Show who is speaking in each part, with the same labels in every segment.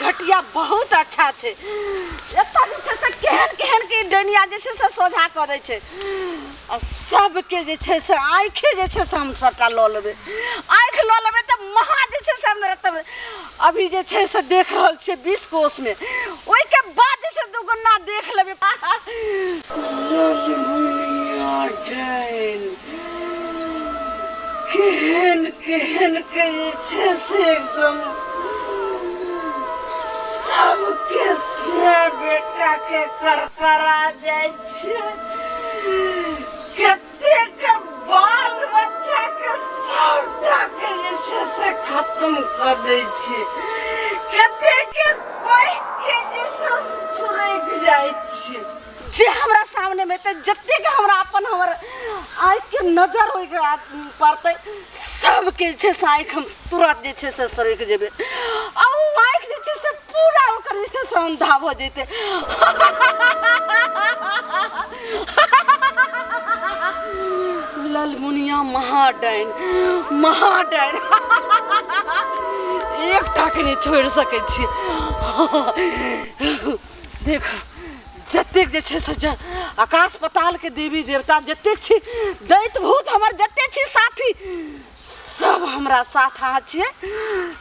Speaker 1: घटिया बहुत अच्छा छै। एतऽ जे छै से केहन केहन के डैनिया जे छै से सोझा कऽ दै छै आ सबके जे छै से आँखि जे छै से हम सबटा लऽ लेबै। आँखि लऽ लेबै तऽ महा जे छै से हमरा तब अभी जे छै से देख रहल छियै 20 कोसमे, ओहिके बाद जे छै दुगुना देख लेबै। ललमुनिया डाइन केहन केहन के जे छै से एकदम सबके से बेटा के करकरा जाइ छै, कतेक बाल बच्चा के सबटा के जे छै से खत्म कऽ दै छै, कतेक के कोइ के जे छै सुरैक जाइ छै। जे हमरा सामने में एतै, जतेक हमरा अपन हमर आँखिके नजर ओहि पड़तै, सबके जे छै से आँखि हम तुरत जे छै से सरकि जेबै आ ओ आँखि जे छै से पूरा ओकर जे छै से अन्धा भऽ जेतै। ललमुनिया महाडाइन महाडाइन एकटाके नहि छोड़ि सकै छियै। देख जतेक जे छै से आकाश पतालके देवी देवता जतेक छी, दैत भूत हमर जतेक छी साथी, सब हमरा साथ अहाँ छियै,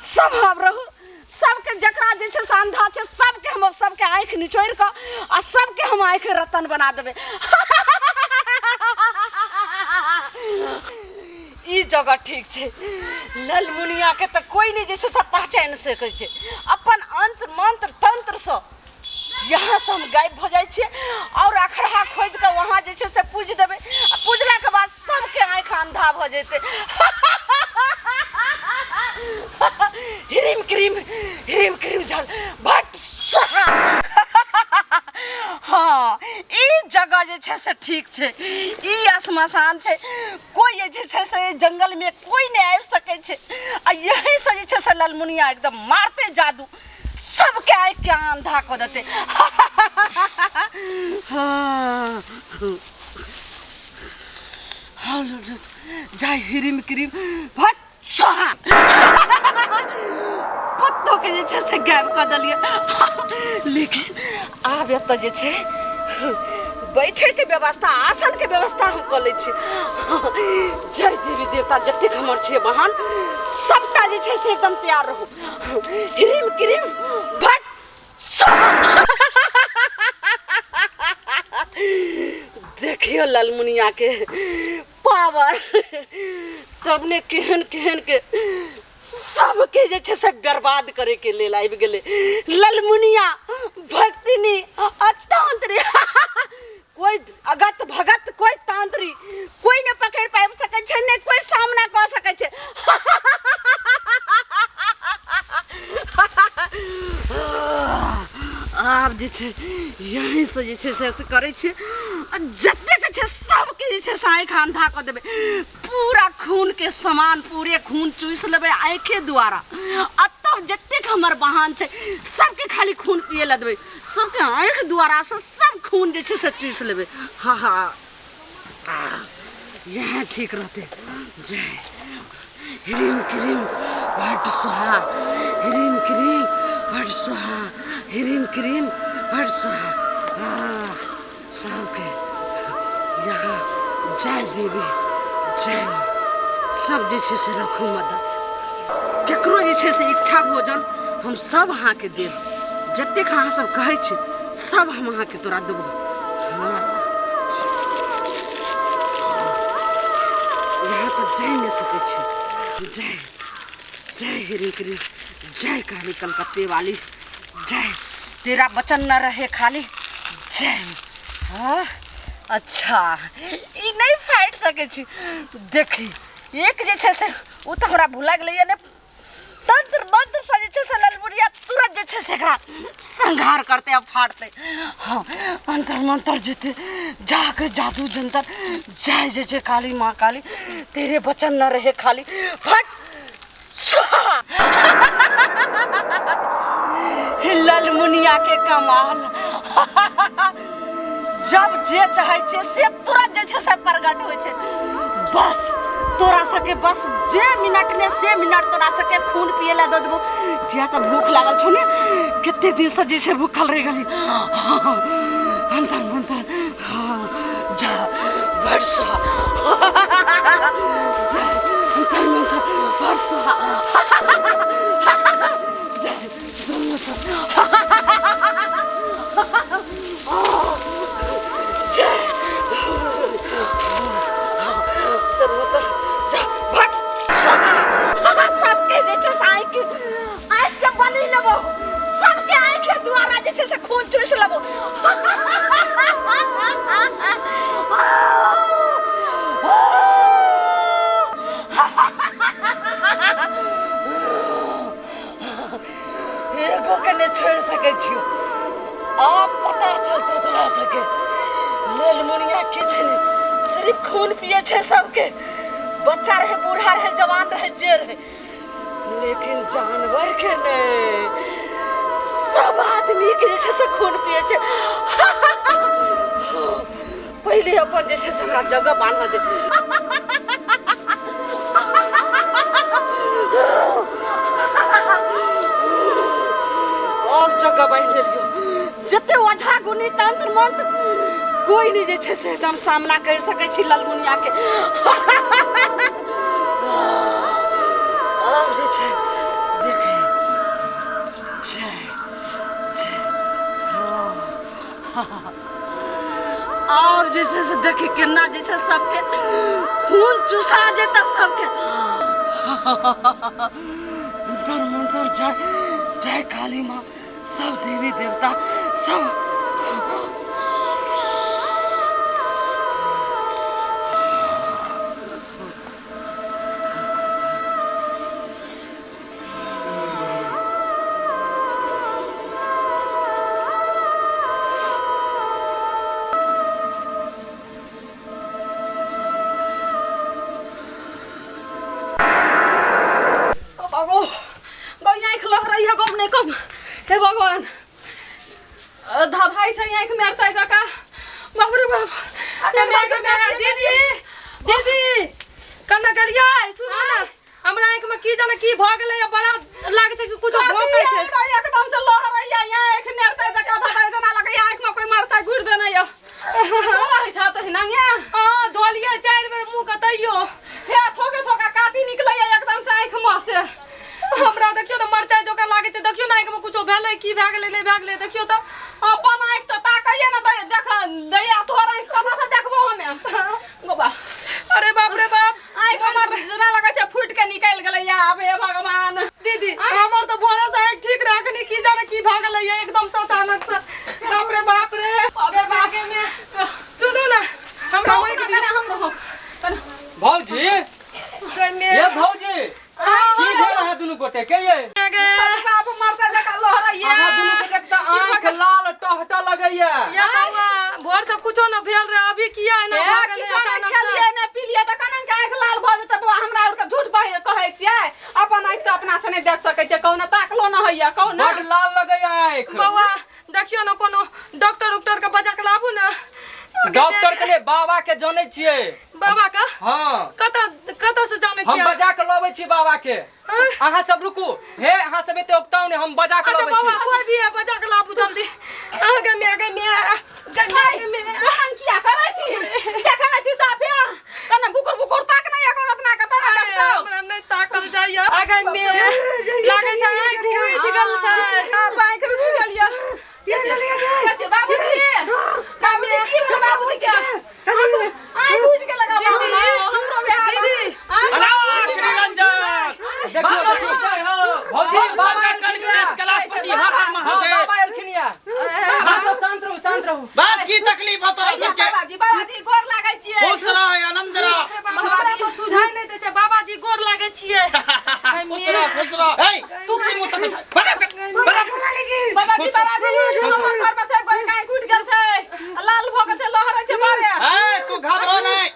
Speaker 1: सब हम रहू। सबके जकरा जे छै से अन्धा छै सबके हम सबके आँखि निचोड़ि कऽ आ सबके हम आँखि रतन बना देबै। ई जगह ठीक छै, ललमुनियाके तऽ कोइ नहि जे छै से पहचानि सकै छै। अपन अन्त मन्त्र तन्त्रसँ यहाँ से हम गायब भऽ जाइ छियै आओर अखड़हा खोजि कऽ वहाँ जे छै से पूजि देबै आ पूजलाके बाद सबके आँखि अन्धा भऽ जेतै। ह्रीम क्रीम ह्रीम क्रीम झल भट स्वाहा। हँ, ई जगह जे छै से ठीक छै, ई श्मशान छै, कोइ जे छै से जंगलमे कोइ नहि आबि सकै छै आ यहीँसँ जे छै से ललमुनिया एकदम मारतै जादू, सबके आँखि के अंधा कऽ देतै। जय हिरिम क्रीम भट स्वाहा। पत्तो के जे छै से गायब कऽ देलियै, लेकिन आब एतऽ जे छै बैठे के व्यवस्था, आसन के व्यवस्था हम कऽ लै छी। जय देवी देवता जतेक हमर छियै बहन, सबटा जे छै से एकदम तैयार रहू। ह्रीम क्रीम भट स्वाहा। देखियौ ललमुनिया के पावर, तब ने केहन केहन के सबके जे छै से बर्बाद करे के लेल आबि गेलै ललमुनिया भक्तिनी आ तांत्री। कोइ अगत भगत कोइ तांत्री कोइ नहि पकड़ि पाबि सकै छै, नहि कोइ सामना कऽ सकै छै। आब जे छै यहीँसँ जे छै से करै छियै आ जतेक छै सबके जे छै से आँखि अन्धा कऽ देबै, पूरा खूनके समान पूरे खून चूसि लेबै आँखि द्वारा आ तब जतेक हमर बहान छै सबके खाली खून पिए लए देबै, सबके आँखि द्वारासँ सब खून जे छै से चूसि लेबै। हँ हँ, इएह ठीक रहतै। जय ह्रीम क्रीम भट स्वाहा, ह्रीम क्रीम भट स्वाहा, ह्रीम क्रीम भट स्वाहा। सबके यहाँ जय देवी जय सब जे छै से रखू मदद। केकरो जे छै से इच्छा भोजन हम सब अहाँके देब, जतेक अहाँ सब कहै छी सब हम अहाँके तोरा देबो। यहाँ तऽ जाहि नहि सकै छी। जय जय हिरी क्री जय काली कलकत्ते वाली जय, तेरा वचन न रहे खाली जय। हाँ अच्छा, ई नहि फाटि सकै छी। देखी एक जे छै से ओ तऽ हमरा भुला गेलैए ने, तंत्र मंत्र से जे छै से ललमुनिया तुरंत जे छै से एकरा संहार करतै आ फाड़तै। हाँ, अंतर मंत्र जेतै जाके जादू जंतर जय जय जय काली माँ काली, तेरे वचन न रहे खाली फट स्वाहा। ललमुनिया के कमाल, जब जे चाहे छै से तुरंत जे छै से प्रकट होइ छै। बस तोरा सबके बस जे मिनट ने से मिनट तोरा सबके खून पिए ला दऽ देबो। किया तऽ भूख लागल छौ ने, कते दिनसँ जे छै भूखल रहि गेली। अंतर मंतर जा वर्षा, अंतर मंतर वर्षा, जय। सबके जे छै से आँखि आँखिके बलि लेबो, सबके आँखि द्वारा जे छै से खून चूसि लेबो। एगो के नहि छोड़ि सकै छियौ। आब पता चलतौ तोरा सबके, ललमुनिया किछु नहि, सिर्फ खून पिए छै सबके, बच्चा रहे, बूढ़ा रहे, जवान रहे, जे रहे, लेकिन जानवर के नहि, सब आदमी के जे छै से खून पिए छै। पहिले अपन जे छै से हमरा जगह बान्हऽ दे। अब जगह बान्हि लेलियौ। जते ओझा गुनी तंत्र मंत्र कोई नहि जे छै से एकदम सामना करि सकै छी ललमुनिया के। आब जे छै देखे जय जय। आब जे छै से देखी केना जे छै सबके खून चुसा जेतै सबके। अंतर मंतर जय जय काली माँ, सब देवी देवता सब।
Speaker 2: बाबू गौ आँखि लहरैया गौ नहि कम। हे भगवान, धधाइ छै आँखि मिरचाइ जकाँ। बाप रे बाप।
Speaker 3: अरे मेरा दीदी, दीदी कन्ना गेलियै? सुनू ने, हमरा आँखि में की जाने की भऽ गेलै, बड़ा लागै छै कि कुछो भोकै छै।
Speaker 2: हमरा एकदम से लहरैया आँखि मिरचाइ जकाँ, धधाइ जेना लगैया आँखि में कोइ मरचाइ गुड़ि देने यऽ। रहै छ तऽ हिनांगे?
Speaker 3: हँ, धोलियै 4 बेर मुँह के तैयो
Speaker 2: हे थोके थोका काची निकलैया एकदम से आँखि में से।
Speaker 3: हमरा देखियौ ने, मरचाइ जकाँ लागै छै। देखियौ ने, आँखि में कुछो भेलै की भए गेलै नहि भए गेलै, देखियौ तऽ।
Speaker 2: अपन आँखि तऽ ताकैये ने दै देख दैया, तोहर आँखि कतऽ से देखबो हमे गोबा?
Speaker 3: अरे बाप रे बाप,
Speaker 2: आँखि हमर जेना लगै छै फूटि के निकलि गेलैया। आब हे भगवान।
Speaker 3: दीदी, हमर तऽ भोरे से आँखि ठीक रहै, अखनी की जाने की भए गेलै एकदम से अचानक से। बाप रे बाप रे, अबे बागे में। सुनू ने, हमरा होई
Speaker 2: कने हम रहब।
Speaker 4: भौजी, ये भौजी, की भेल अहाँ दुनू गोटे के? ये
Speaker 2: बाप मरते जकाँ लहरैया।
Speaker 4: अहाँ दुनू गोटे के तऽ आँखि लाल टहटह लगैया।
Speaker 3: या बौआ, भोर से कुछो न भेल रहे, अभी किया एना भऽ गेलै
Speaker 2: किछो नहि
Speaker 3: अचानक से?
Speaker 2: खेलियै नहि पिलियै तऽ केना के आँखि लाल भऽ जेतै बौआ? हमरा आरके झूठ कहै छियै? अपन आँखि तऽ अपना से नहि देख सकै छियै, कहू ने, ताकलो न होइया, कहू ने।
Speaker 4: बड लाल लगैया आँखि।
Speaker 3: बौआ, देखियौ ने, कोनो डॉक्टर उक्टर के बजा के लाबू ने।
Speaker 4: डॉक्टर के नहि, बाबा के जानै छियै।
Speaker 3: बाबा के?
Speaker 4: हाँ।
Speaker 3: कतऽ कतऽ से जानै
Speaker 4: हम
Speaker 3: छियै?
Speaker 4: बजा के लबै छी बाबा के। अहाँ सब रुकू। हे, अहाँ सब एते उकताउ ने, हम बजा के
Speaker 3: अच्छा
Speaker 4: लबै
Speaker 3: बाबा
Speaker 4: छी।
Speaker 3: कोई भी है, बजा के लाबू जल्दी। अहाँ के my के my के my के my.
Speaker 2: एहन किया करै छी? देखै नहि छी साफे? कने बुकुर बुकुर ताक नहि एकर ओतना के तोरा
Speaker 3: अरे,
Speaker 2: देखतौ।
Speaker 3: हमरा नहि ताकल जाइया। आगे मे लागै छै आँखि फूटि गेल छै।
Speaker 2: आब आँखि फूटि गेल यऽ। अच्छा, बाबूजी, बाबूजी, की भेल बाबूजी के? आँखि फूटि गेल लगा बाबू, हमरो बेहाल।
Speaker 3: दीदी।
Speaker 5: अलाख निरंजन।
Speaker 4: देखियौ,
Speaker 5: बाबा
Speaker 4: देखियौ।
Speaker 5: जय हो।
Speaker 4: भौजी,
Speaker 5: बम
Speaker 4: बाबा
Speaker 5: शंकर
Speaker 4: एलखिन
Speaker 5: गणेश
Speaker 4: या।
Speaker 5: कैलाशपति, हर हर
Speaker 4: हाँ,
Speaker 5: महादेव।
Speaker 4: बाबा एलखिन या। अहाँ सब शांत रहू, शांत रहू।
Speaker 5: बात की तकलीफ हो तोरा सबके?
Speaker 2: बाबाजी, बाबाजी, गोर लागै छियै।
Speaker 5: खुश रह, आनंद रह।
Speaker 3: हमरा तऽ सुझाइ नहि दै छै। बाबाजी, गोर लागै छियै।
Speaker 5: खुश रह, खुश रह। ए, तू की मुंह तकै छै? बराबर कर, बराबर।
Speaker 2: बाबाजी, बाबाजी, हमर घर में से गोर काई टूट गेल छै, लाल भऽ गेल छै, लहरै छै बारे।
Speaker 5: ए, तू घबरो नहीं,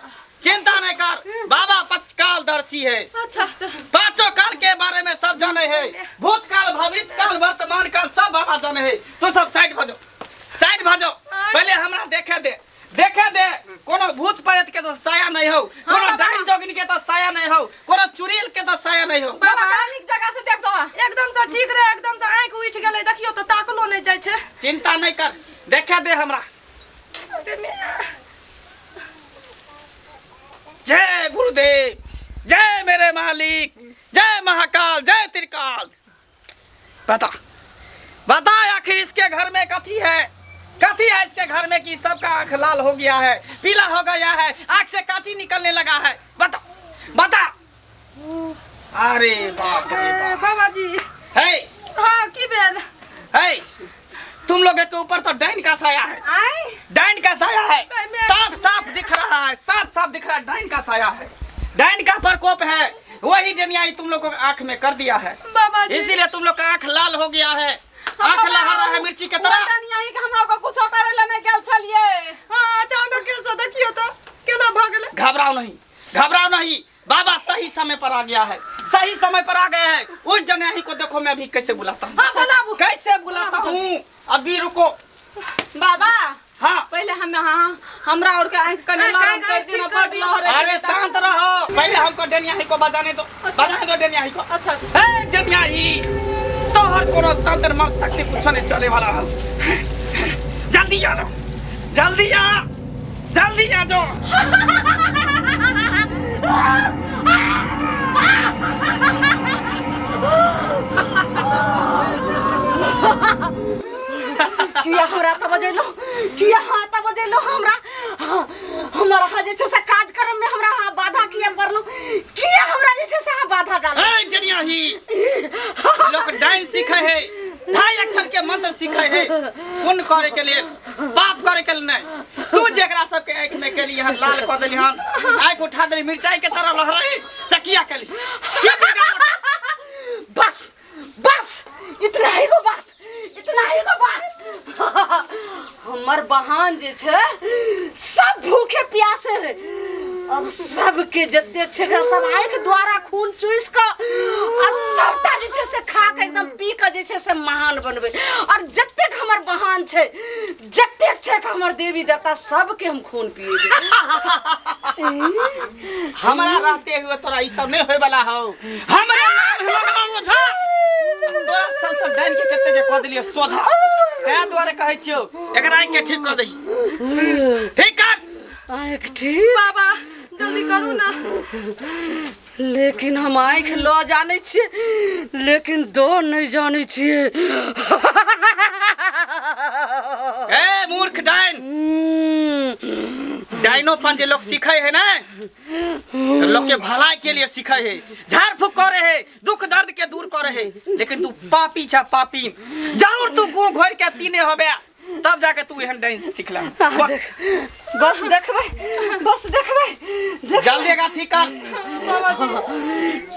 Speaker 5: चिंता नहीं कर। बाबा पचकाल दर्शी है।
Speaker 2: अच्छा अच्छा।
Speaker 5: पांचों काल के बारे में सब जाने है, भूतकाल, भविष्य काल, वर्तमान काल सब बाबा जाने है। तू सब साइड भजो, साइड भजो। पहले हमरा देखे दे, देखे दे। कोनो भूत प्रेत के तो साया नहीं हो, कोनो डाइन जोगिन के तो साया नहीं। देखे दे हमरा। जय गुरुदेव, जय मेरे मालिक, जय महाकाल, जय त्रिकाल। बता बता आखिर इसके घर में कथी है, कथी है इसके घर में कि सबका आंख लाल हो गया है, पीला हो गया है, आंख से काची निकलने लगा है। बता बता। अरे बाप रे बाप।
Speaker 3: बाबा जी
Speaker 5: है
Speaker 3: हाँ की भेल?
Speaker 5: है तुम लोग के ऊपर तो डाइन का साया है, डाइन का साया है, साफ साफ दिख रहा है, साफ साफ दिख रहा है, डाइन का साया है, डाइन का प्रकोप है। वही डनियाई तुम लोग को आंख में कर दिया है,
Speaker 3: बाबा जी
Speaker 5: इसीलिए तुम लोग का आंख लाल हो गया है, आंख लहर रहा है मिर्ची के तरह।
Speaker 2: डनियाई के हमरा को कुछो करे ला नहीं गेल छलिए।
Speaker 3: हां अचानक से देखियो तो केना भ गेलै।
Speaker 5: घबराओ नहीं, घबराओ नहीं, बाबा सही समय पर आ गया है, सही समय पर आ गया है। उस डनियाई को देखो मैं अभी कैसे बुलाता हूँ, कैसे बुलाता हूँ, अभी रुको
Speaker 2: बाबा।
Speaker 5: हाँ
Speaker 2: पहले हम हाँ हमरा और के आंख कने लरम कर दिना बड लहरे।
Speaker 5: अरे शांत रहो, पहले हमको डनियाही को बजाने दो, बजाने दो डनियाही को।
Speaker 2: अच्छा
Speaker 5: ए डनियाही, तोहर कोनो तंत्र मंत्र शक्ति कुछ नहीं चले वाला है। जल्दी आ जाओ, जल्दी आ, जल्दी आ जाओ।
Speaker 1: किया हमरा त बजेलो, किया हाँ त बजेलो हमरा, हमरा हाँ जे छै से कार्यक्रम में हमरा हाँ बाधा किया पड़लो, किया हमरा जे छै से हाँ बाधा डालो।
Speaker 5: ए जनियाही, लोग डाइन सीखे है, ढाई अक्षर के मंत्र सीखे है, पुण्य करे के लिए, पाप करे के लिए नहीं। तू जेकरा सबके आँख में केली हन, लाल कऽ देली हन, आँख उठा देली मिर्चाई के तरह लहरई, से किया केली?
Speaker 1: बस बस इतना ही गो बात, इतना ही गो बात। हमर बहान जे छै सब भूखे प्यासे रे, अब सबके जते छै सब आँख द्वारा खून चूस के आ सबटा जे छै से खा के एकदम पी के जे छै से महान बनबै। और जतेक हमर बहान छै, जतेक छै हमर देवी देवता, सबके हम खून पिएबै।
Speaker 5: हमरा रहते हुए तोरा ई सब नहीं होय वाला हौ। हमरा नाम है ओझा, तोरा सब सब डाइन के कते के कह देलियो सोझा, तै दुआरे कहै छियौ एकरा आँख के ठीक कऽ दही। ठीक कर
Speaker 1: आँख ठीक
Speaker 3: बाबा, जल्दी करू ना।
Speaker 1: लेकिन हम आँख लऽ जानै छियै, लेकिन दो नहीं जानै छियै।
Speaker 5: ए मूर्ख डाइन, डाइनोपन जे लोग सीखे है ना, तो लोग के भलाई के लिए सीखे है, झाड़ फूक करे है, दुख दर्द के दूर करे है, लेकिन तू पापी छा पापी, जरूर तू गू घोर के पीने होबे तब जाके तू एहन डाइन सीखला।
Speaker 1: बस देखबै, बस देखबै,
Speaker 5: जल्दी एकरा ठीक कर।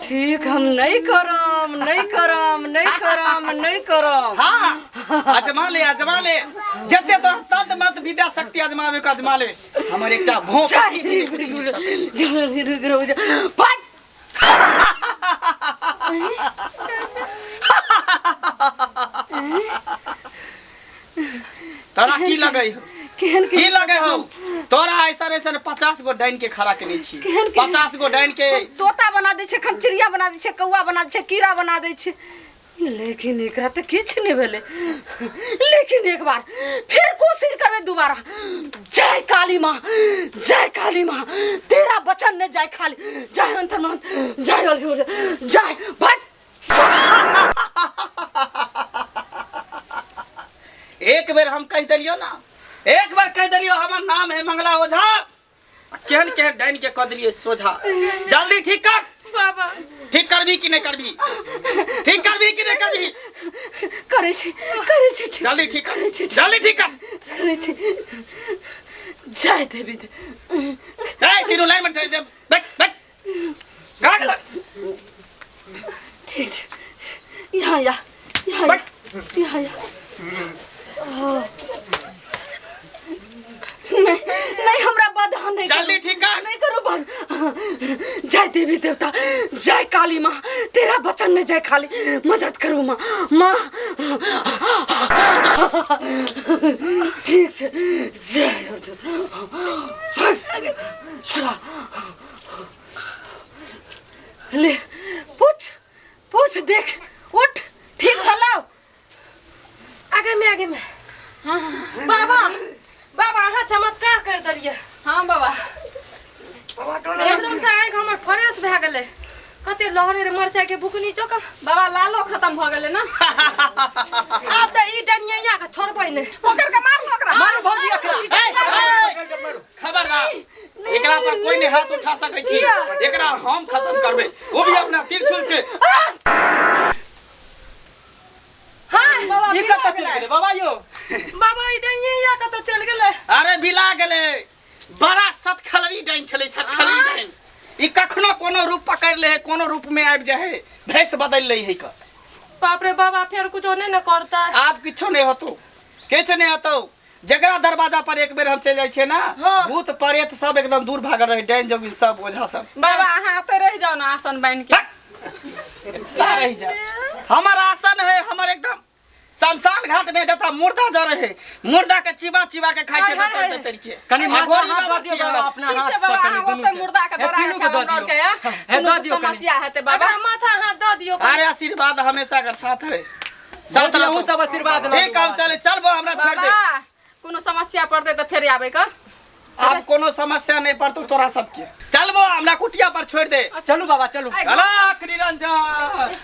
Speaker 1: ठीक हम नहीं करम, नहीं करम, नहीं करम, नहीं करम।
Speaker 5: हाँ अजमा ले, अजमा ले, जते तो तंत्र मंत्र विद्या शक्ति अजमावे के अजमा ले। हमर एकटा भोंक तोरा की लगे हो, की लगे हो तोरा? ऐसा ऐसा 50 गो डाइन के खड़ा केने छी, 50 गो डाइन के
Speaker 1: तोता बना दै छै, खमचिड़िया बना दै छै, कौआ बना दै छै, कीड़ा बना दै छै, लेकिन एकरा तऽ किछु नहि भेलै। लेकिन एक बार फिर कोशिश करबै दोबारा। जय काली माँ, जय काली माँ, तेरा वचन नहीं जाय खाली, जय अंतर मंत्र, जय जय भट।
Speaker 5: एक बेर हम कह दिलियो ना, एक बार कह दिलियो हमर नाम है मंगला ओझा, केहन केहन डाइन के कह दिलियो सोझा। जल्दी ठीक कर
Speaker 3: बाबा,
Speaker 5: ठीक करबी कि नहीं करबी? ठीक करबी कि नहीं करबी?
Speaker 1: करै छी, करै छी,
Speaker 5: जल्दी ठीक कर, जल्दी ठीक कर,
Speaker 1: करै छी। जय देवी।
Speaker 5: ए तीनों लाइन में बैठ बैठ, गाड़ लग।
Speaker 1: ठीक छै, यहाँ या, यहाँ या, यहाँ या। नहीं नहीं, हमरा बाधा नहीं,
Speaker 5: जल्दी ठीक कर,
Speaker 1: नहीं करो बंद। जय देवी देवता, जय काली माँ, तेरा वचन नहीं जाय खाली, मदद करू माँ, माँ। ठीक छै, जय अर्जुन। ले पूछ पूछ, देख उठ, ठीक भेलौ?
Speaker 3: आगे में, आगे में। बाबा बाबा अहाँ चमत्कार कर देलियै।
Speaker 2: हाँ बाबा।
Speaker 3: एकदम से आँखि हमर फ्रेश भए गेलै। कते लहरे रे मरचाई के बुकनी चोका।
Speaker 2: बाबा लालो खत्म भऽ गेलै ना।
Speaker 3: आब तऽ ई डनिया के छोड़बै नहि।
Speaker 2: पकड़ के मार ओकरा।
Speaker 4: मारू भौजी एकरा।
Speaker 5: ए, ए, खबरदार, एकरा पर कोई नहीं हाथ उठा सकै छी। एकरा हम खत्म करबै, वो भी अपना त्रिशूल से।
Speaker 3: हाँ
Speaker 4: ई कतऽ चलि गेलै बाबा यौ?
Speaker 3: बाबा ई डनिया कतऽ चलि गेलै?
Speaker 5: अरे बिला गेलै। बड़ा सतखलरी डाइन छलै, सतखलरी डाइन। ई कखनो कोनो रूप पकड़ ले है, कोनो रूप में आबि जाए है, भेष बदल ले है।
Speaker 3: बाप रे बाबा, फेर कुछो नहीं न करता?
Speaker 5: आब किछो नहीं होतो, किछु नहीं होतो। जकरा दरवाजा पर एक बेर हम चलि जाइ छियै ना,
Speaker 3: हाँ।
Speaker 5: भूत प्रेत सब एकदम दूर भागल रहे, डाइन जोगिन सब ओझा सब।
Speaker 2: बाबा अहाँ एतऽ रहि जाउ ने आसन बान्हि के।
Speaker 5: ता रहि जा, हमर आसन है, हमर एकदम शमशान घाट में जता मुर्दा जरे है, मुर्दा के चिबा चिबा के खाइ छै।
Speaker 3: हाय, हाय,
Speaker 5: दतर दतर के
Speaker 4: कनि
Speaker 5: आ
Speaker 4: माथा
Speaker 5: गोरी
Speaker 4: हाथ
Speaker 5: बाबा
Speaker 4: दऽ दियौ
Speaker 5: छियै
Speaker 4: बाबा
Speaker 5: हम।
Speaker 4: अपना
Speaker 2: ठीक
Speaker 4: हाथ
Speaker 2: छै
Speaker 4: से
Speaker 2: बाबा,
Speaker 4: कनि
Speaker 2: अहाँ
Speaker 4: दुनू
Speaker 2: ओतऽ
Speaker 4: के।
Speaker 2: मुर्दा के
Speaker 4: हे,
Speaker 2: दौड़ा
Speaker 4: तीनू के दऽ
Speaker 2: के
Speaker 4: दियौ।
Speaker 2: हमरा
Speaker 4: हे, दऽ दियौ कनि।
Speaker 2: समस्या हेतै बाबा।
Speaker 3: अपना माथा हाथ दऽ दियौ।
Speaker 5: अरे आशीर्वाद हमेशा कर साथ है, साथ
Speaker 4: भौजी, अहूँ
Speaker 5: रहतौ।
Speaker 4: सब आशीर्वाद लऽ
Speaker 5: ठीक, हम
Speaker 4: लिअ।
Speaker 5: चले चलबो, हमरा छोड़ दे।
Speaker 2: बाबा कोनो समस्या पड़तै तऽ फेर आबै के।
Speaker 5: आब कोनो समस्या नहीं पड़तो तोरा सबके। चलबो, हमरा कुटिया पर छोड़ दे।
Speaker 4: चलू बाबा चलू।
Speaker 5: अलख निरंजन।